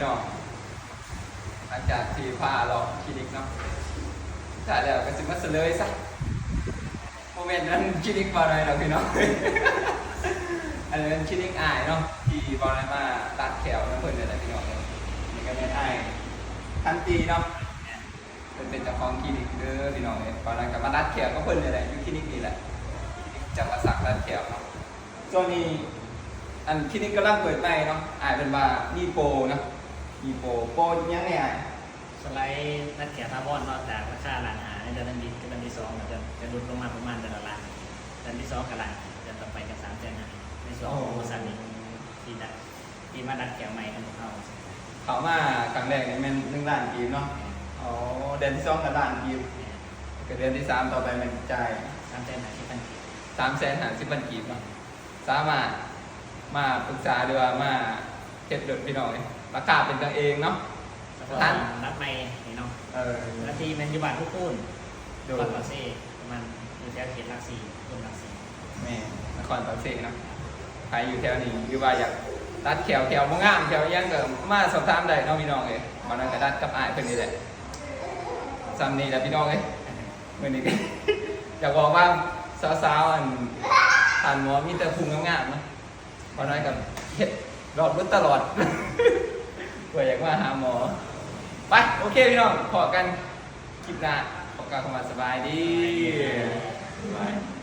ເນາະ ຫຼັງຈາກທີ່ພາເລາະຄລີນິກເນາະ ສຸດທ້າຍແລ້ວກໍຊິມາສະເຫຼີຍຊະ ບໍ່ແມ່ນອັນຄລີນິກບ່າວນ້ອຍດອກພີ່ນ້ອງ ອັນນີ້ແມ່ນຄລີນິກອ້າຍເນາະ ທີ່ບ່າວນ້ອຍມາຕັດແຂ້ວນຳເພິ່ນນີ້ແຫຼະພີ່ນ້ອງເອີຍ ນີ້ກໍແມ່ນອ້າຍພັນຕີເນາະ ເພິ່ນເປັນເຈົ້າຂອງຄລີນິກເດີພີ່ນ້ອງເອີຍ ບ່າວນ້ອຍກໍມາຕັດແຂ້ວກັບເພິ່ນນີ້ແຫຼະ ຢູ່ຄລີນິກນີ້ແຫຼະ ຄລີນິກຈັກປະສັກຕັດແຂ້ວເນາະ. ຊ່ວງນີ້ອັນຄລີນິກກຳລັງເປີດໃໝ່ເນາະ ອ້າຍເພິ່ນວ່າມີໂປເນາະ ມີໂປ ໂປຫຍັງແດ່ອ້າຍ? ສະໄລຕັດແຂ້ວຖາວອນເນາະ ຈາກລາຄາລ້ານຫ້າໃນເດືອນທຳອິດ ເດືອນທີສອງ ເດືອນ ຈະຫຼຸດລົງມາປະມານເດືອນລະລ້ານ ເດືອນທີສອງກໍລ້ານ ເດືອນຕໍ່ໄປກໍສາມແສນຫ້າ ໃນຊ່ວງໂປຣໂມຊັນນີ້ທີ່ດັດ ທີ່ມາດັດແຂ້ວໃໝ່ນຳພວກເຮົາ. ເຂົ້າມາຄັ້ງແລກນີ້ແມ່ນໜຶ່ງລ້ານກີບເນາະ? ແມ່ນ. ອໍ ເດືອນທີສອງກໍລ້ານກີບ. ແມ່ນ. ກໍເດືອນທີສາມຕໍ່ໄປແມ່ນຈ່າຍ ສາມແສນຫ້າສິບພັນກີບ ສາມແສນຫ້າສິບພັນກີບເນາະ ສາມາດມາປຶກສາ ຫຼືວ່າມາເຮັດລົດພີ່ນ້ອງເອີຍ ລາຄາເປັນກັນເອງເນາະ ສະຖານ ຫຼັກໃໝ່ນີ້ເນາະ ເອີ ແຕ່ທີ່ແມ່ນຢູ່ບ້ານພູຄູນ ໂດຍ ນະຄອນປາກເຊ ປະມານຢູ່ແຖວເຂດຫຼັກສີ່ ເຂດຫຼັກສີ່ ແມ່ນ ນະຄອນປາກເຊເນາະ ໃຜຢູ່ແຖວນີ້ ຫຼືວ່າຢາກຕັດແຂ້ວ ແຂ້ວບໍ່ງາມ ແຂ້ວອີ່ຫຍັງ ກໍມາສອບຖາມໄດ້ເນາະພີ່ນ້ອງເອີຍ ບ່າວນ້ອຍກໍຕັດກັບອ້າຍເພິ່ນນີ້ແຫຼະ ສ່ຳນີ້ແຫຼະພີ່ນ້ອງເອີຍ ມື້ນີ້ກໍຢາກບອກວ່າສາວໆ ອັນ ທ່ານໝໍມີແຕ່ຜູ້ງາມໆເນາະ ບ່າວນ້ອຍກໍເຮັດຫຼອດເບິດຕະຫຼອດ ເພື່ອຢາກມາຫາໝໍ ໄປ ໂອເຄພີ່ນ້ອງ ພໍ້ກັນຄລິບໜ້າ ຂໍກ່າວຄຳວ່າສະບາຍດີ ສະບາຍດີ.